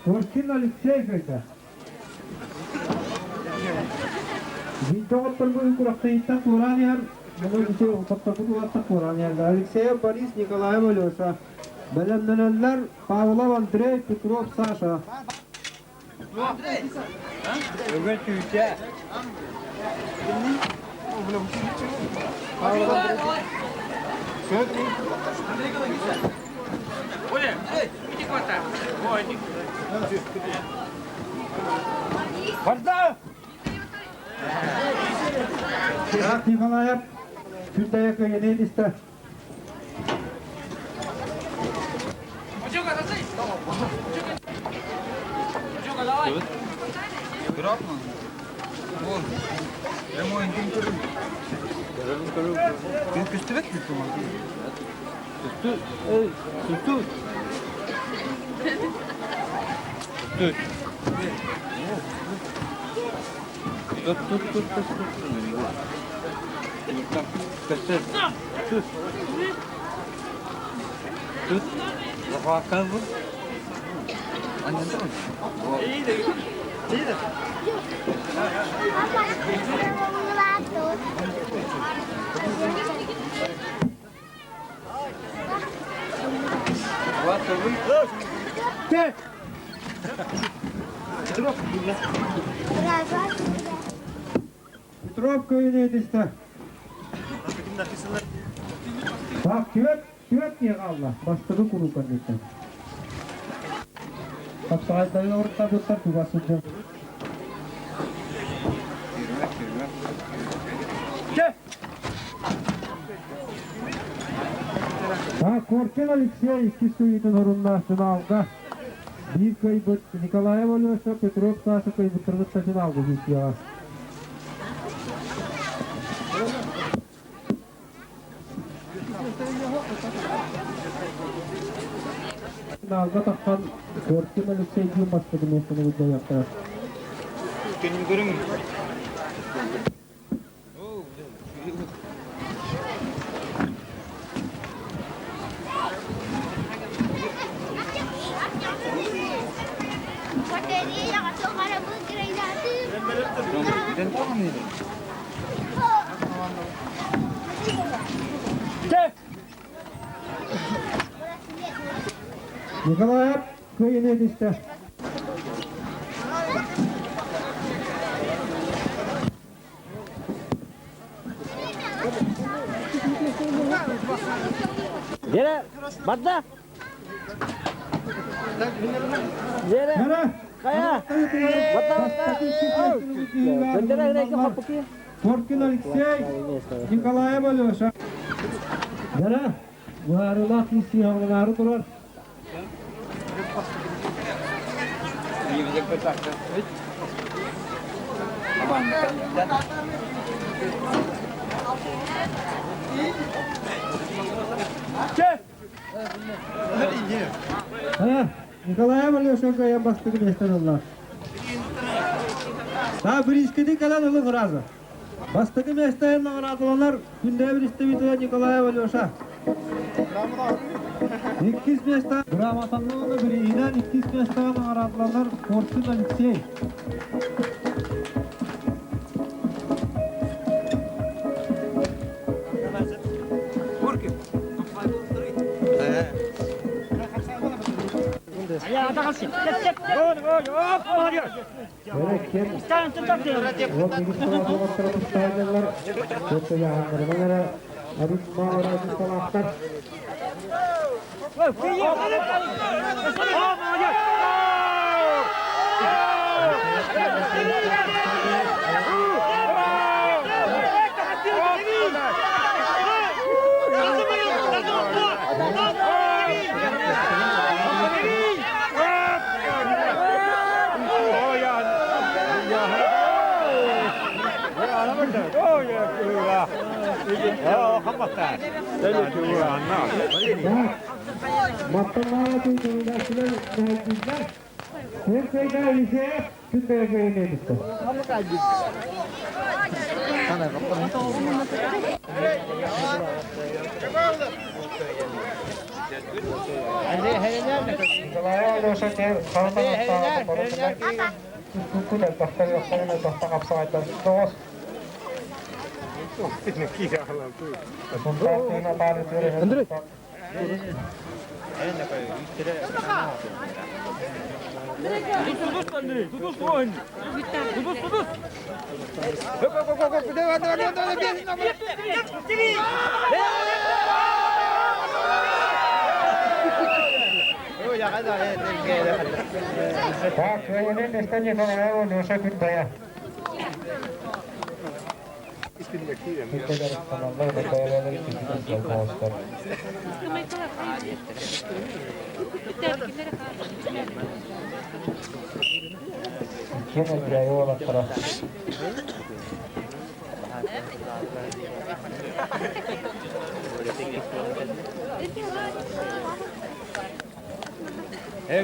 Коркин Алексей кайда. Доҕотторбун курахтайыттан туораан иһэр, хотторбут улаттан туораан иһэллэр. Алексеев Борис Николаев Алеша. Бэлэмнэнэллэр Павлов Андрей Петров Саша. Өгөн түүтэ. Барда! Так, Николаев, Сүрдэйэ кыйынын истэ. Петров кöyüne yetişti. Так, түөрт, түөрт киһи хаалла. Бастакы куруук анныттан. Хапсаҕайдарын оруттарбыттар чугас сылдьар. Так, Коркин Алексей иккис кыйыытын орунна финалга. Биир кыайбыт Николаев Алеша, Петров Саша кыайбыттаргытта финалга күүстэҕэ. Финалга тахсан Коркин Алексей диэн бастакы миэстэни былдьаһыахтара. Николаев кыайыыны этистэ. Дere, барда. Дere, kaya. Барда, барда. Коркин Алексей, Николаев Алеша. Дара, баарылаах киһи турар. Николаев Алешенко я бастыгы местен ылла. Та бирискини кэлэн ылыҥ ырааза. Бастакы миэстэһин наҕараадаланар күндэ биристэбитэ Николаев Алеша. Иккис миэстэ грамотаннан уонна бирииһинэн иккис миэстэҕэ наҕараадаланар Коркин Алексей.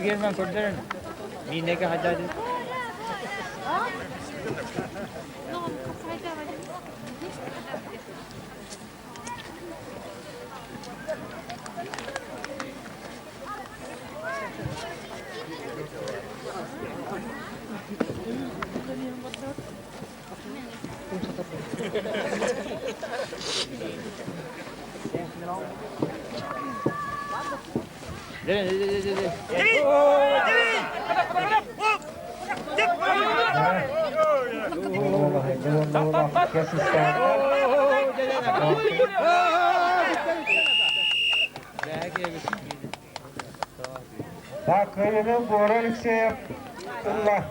Герман көрдөрөн. Минеге хадады. Так, Гора Алексеев. Ула.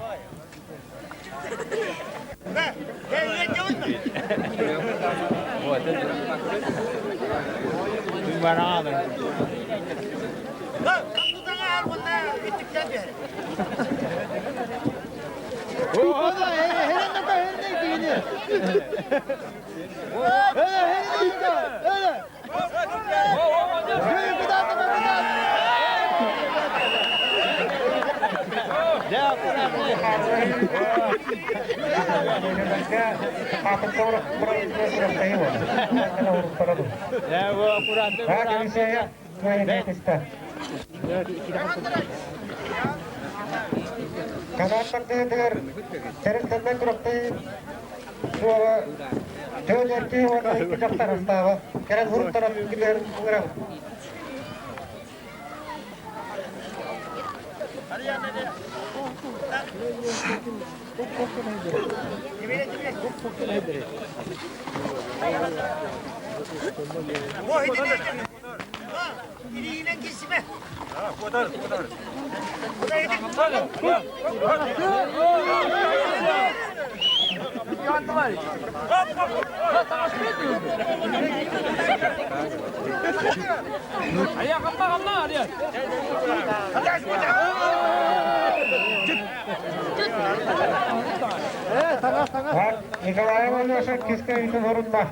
Николаева Леша киска воротма.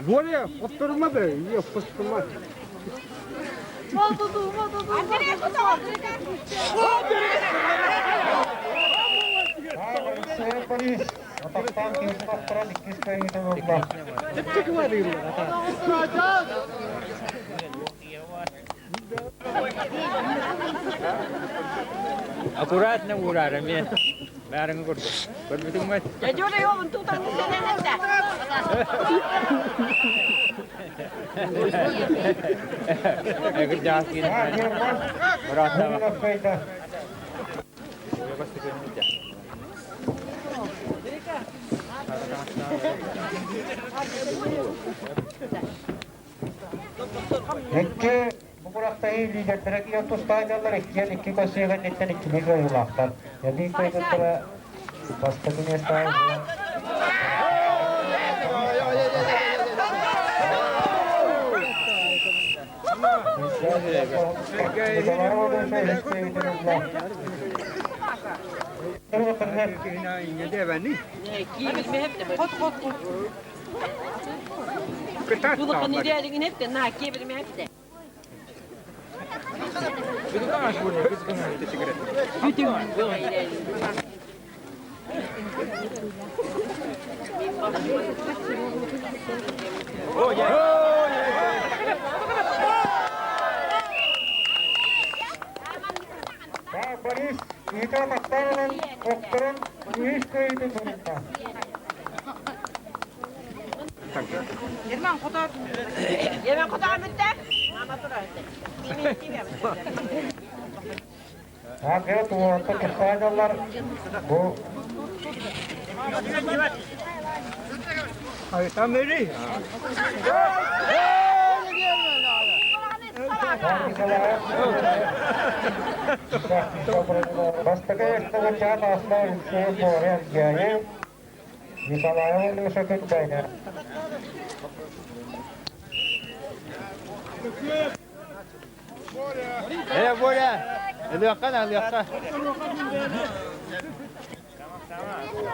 Боря, повторма бе, я повторма. Алексеев Борис атахтаан киһитин охторон иккис кыайыытын ылла. Аккуратно уураар эмиэ. Баарыҥы курдук. Көрбүтүҥ бай? Дядюля, йовын тутан сененетте. Кырдьаҕас киирэн Герман бырааттаах. кыайда. Икки бу курахтаһыы лидердэрэ киирэн тустаачаллар иккиэн икки көссүө кэнниттэн иккилии кыайыылаахтар. Эбии кыайбыттара бастакы миэстэҕэ Борис Никита Махтанов охторон үһүс кыайыытын сурунна. Ерман хотор. Ерман хотор бүтті. Мама тұра. Ага, туорта тустаачаллар бу Бастакы эстэгэтчээн ааста Алексеев Боря Альгяев, Николаев Леша Күндэйнэ. Э, Боря! Ылыахха на, ылыахха.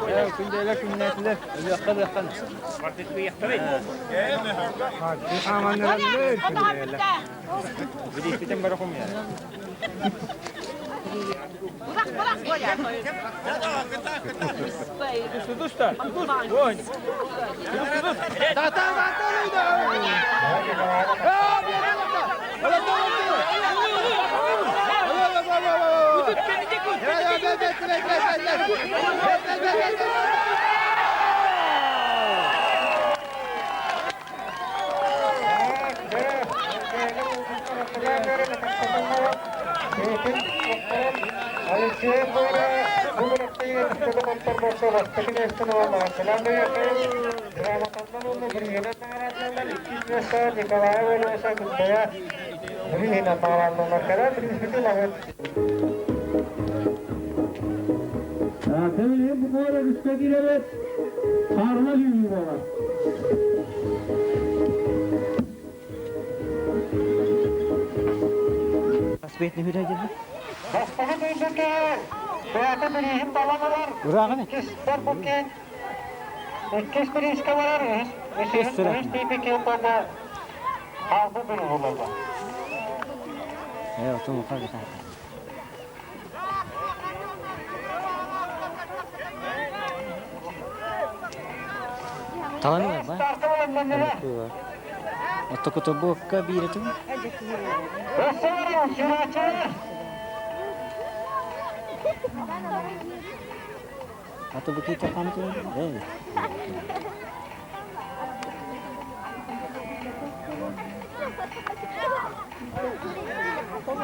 Э, күндэлэр күннээтилэр. Ылыахха, ылыахха. Хотор бүтті. Билиспитин бары хомуйар. Bırak bırak Боря. Алексеев Боря бу күрэхтэһиигэ бастакы бастакы миэстэни ылла. Грамотаннан уонна бирииһинэн наҕараадаланар иккис миэстэ Николаев Алеша Күндэйэ бирииһинэн наҕараадаланар. Кэлэн бирииспитин ылабыт. Тәбилиһин бу куора үскэ киирэбит. Хаарына сүүрүү буолар. Бастакы тыйбыты бэйэтэ бирииһин талан ылар. Иккис барбыккин иккис бириискэ барар, үһүс үһүс тиийбиккин буолла хаалбыт бирииһи булаллар. Талан ба? Старты бэлэмнэннилэр. Оттокутобуокка биирэтим. Өссө баран сүүрээччилэр. Atau begitu kamu Eh.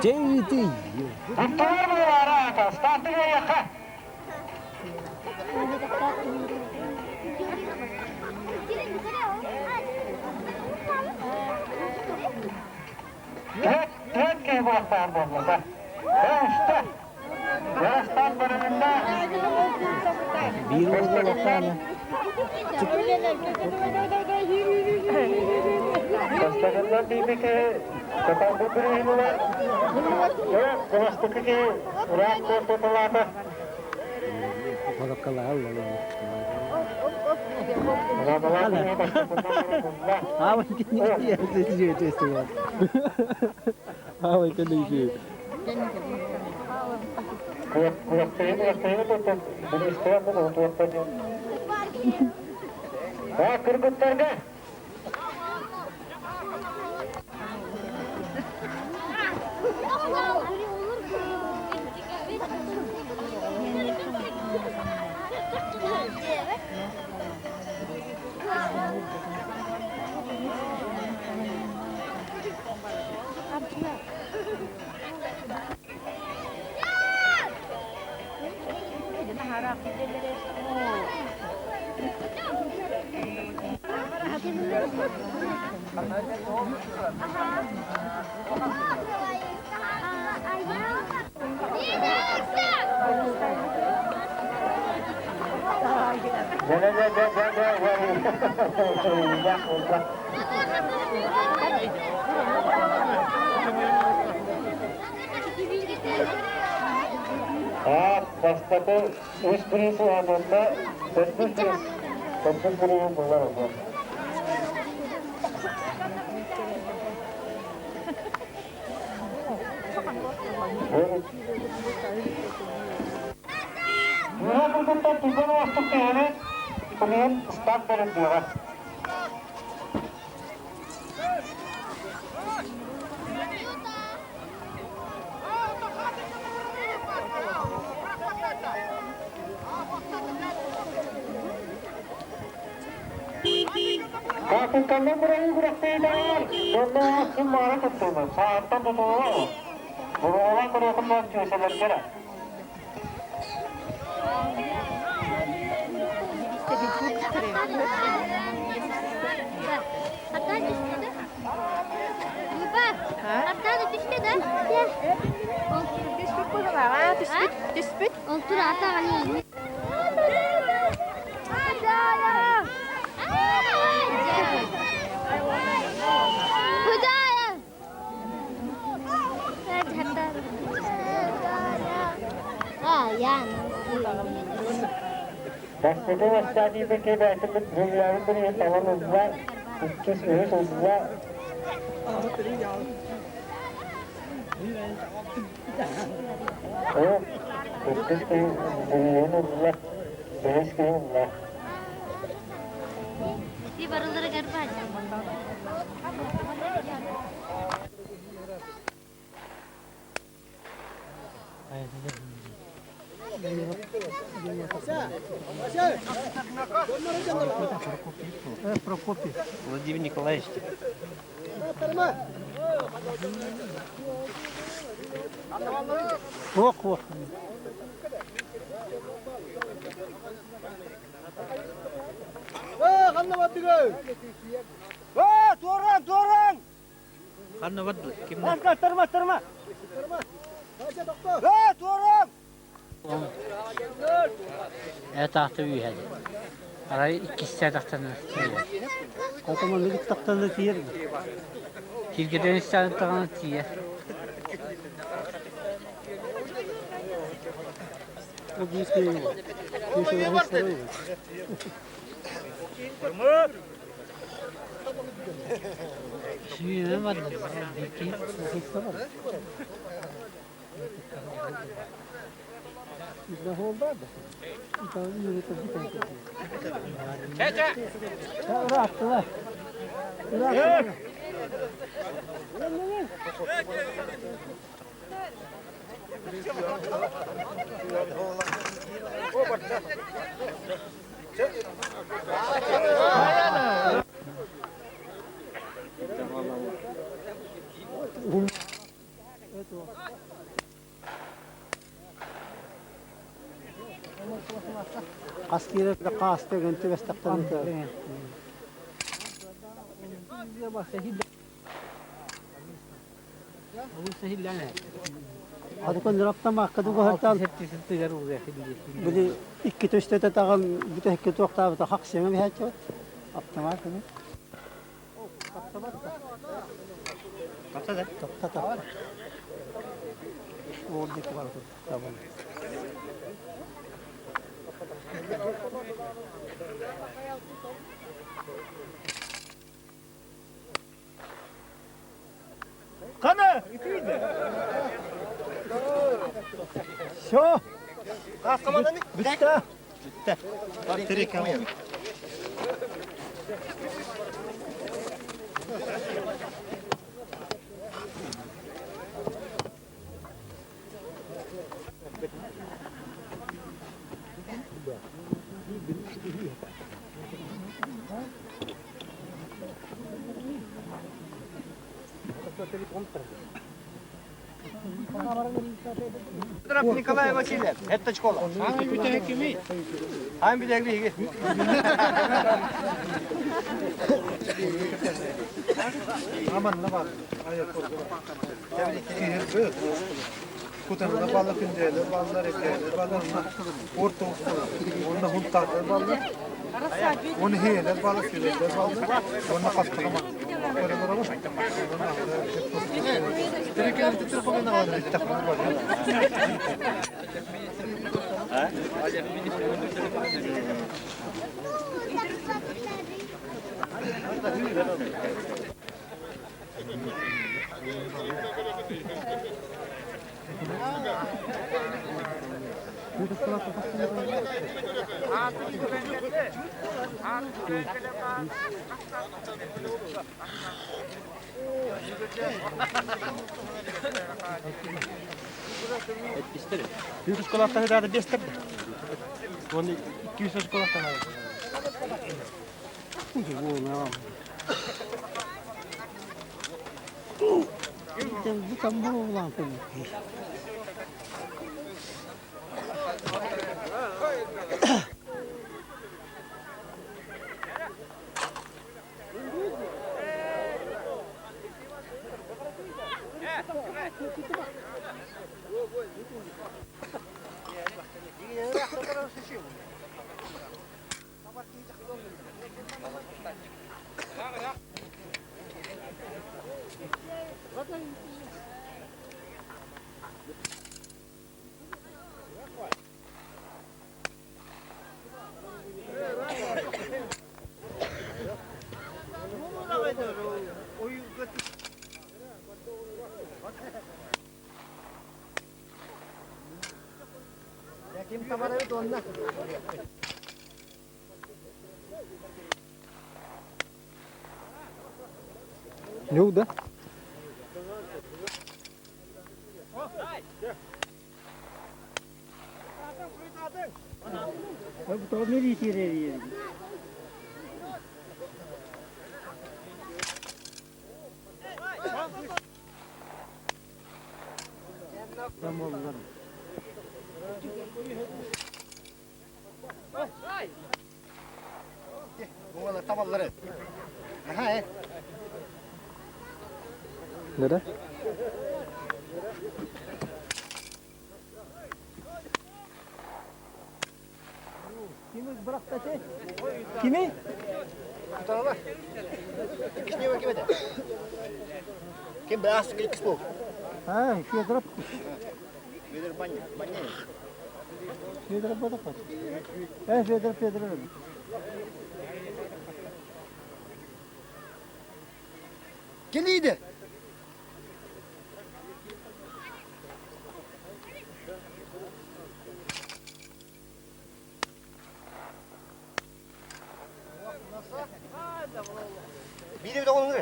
Jadi. Туттулар буолаара аата. Старты буолуохха. Түөрт түөрт киһи буолуохтаах буолла. Үстэ. Ярастан бөлүмүндэ Bir oğlu Бастакыннан тиийбит киһи катарбыт бирииһин ылар. Бастакы киһи ыраах куоппуталаата. Кыргыттарга Бастакы үс бириис уонна төрдүс бириис төрдүс бирииһи булар уһу. Үһэ курдуктан түргэн уостук киһини билигин старт бэриллиэҕэ. Каапыкканнан бырайыы күрэхтэһиилэригэр дьонно син маара кыттыыны сааттан тутулуга буруолаан көрүөхүн түөсэлэргэ эрэ. Түспүт. Бастакы бастаатыыта кэбээтибит Землявы бирииһи талан ылла, иккис, үһүс ылла. Иккис киһи бирииһин ылла, бэһис киһи ылла. Прокопий. Владимир Николаевич. Ох, ох. Ханна бардыгы? Э, туораң, туораң! Ханна барды? Ким? Тарма, тарма! Э, туораң! Этаахты үйһәди. Арай иккисте тахтан тиийэр. Отоман тахтан тиийэр. Киргеден истэн тахтан тиийэр. Сүйүмэ барды. Бики. Били икки төстөтө таган бүтэ туохтаабыта хак сиҥэ биһээччи аптамаат эми Тохтата. Ол диэки барытын табан. Хана, итиде. Все. Бүтті. Бүтті. Николай Васильев, это школа. Ам бүтәк Кутанына баллы күндәлер, баллар экелер, баллар орта онна хунтарлар баллар. Оны хейлер баллы, сүлелер баллы, онна кастыгы Yüz kolaktan daha beş tane. Onu 200 kolaktan aldım. Ne да? Nere? Kimi? Kim beyaz kız bu? Ha, Федоров. Федор Баня, Баня. Федоров бодох. Э, Федоров, Федоров. Келейді. Bir de onun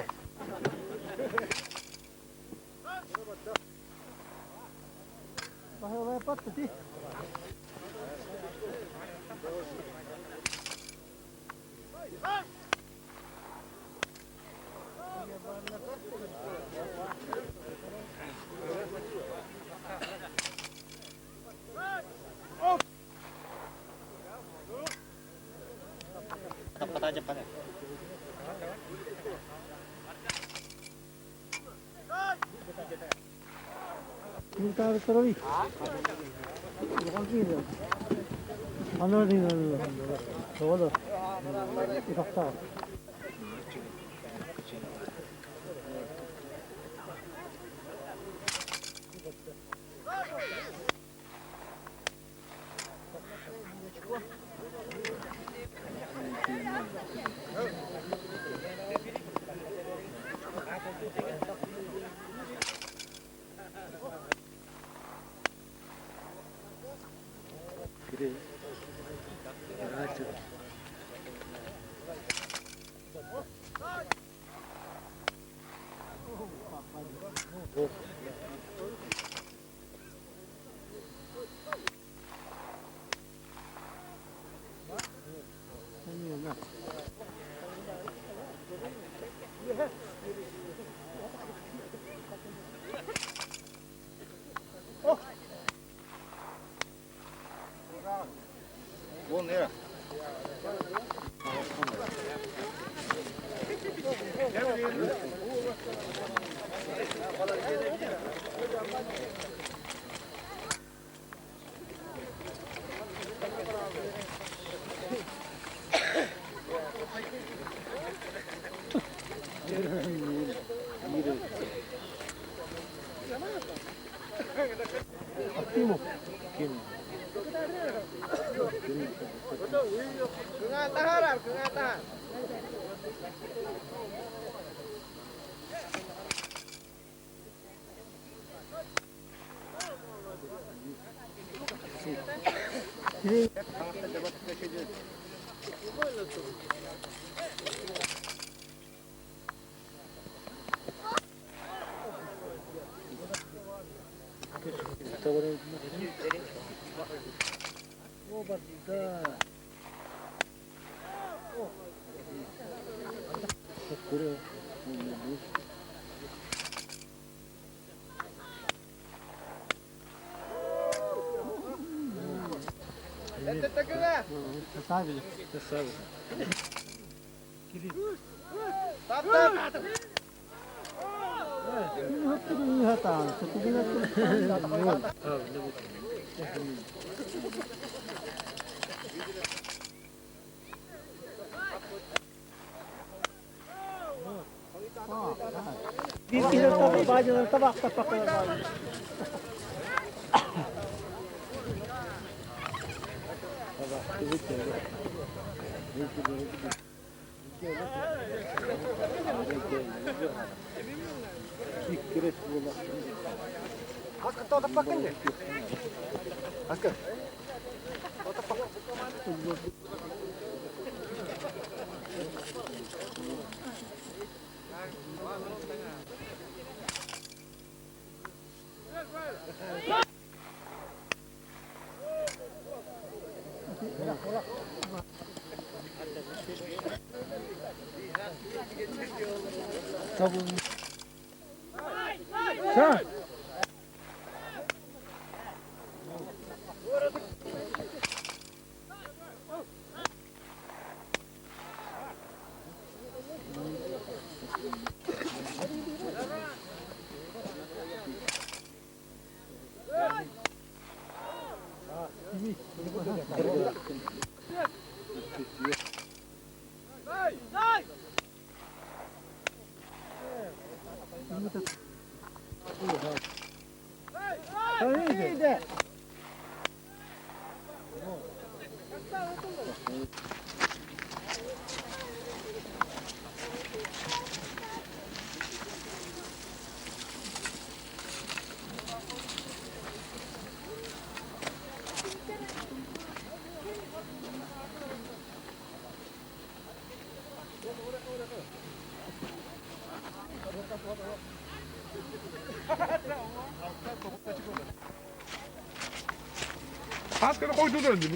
Хас кene koydu döndü.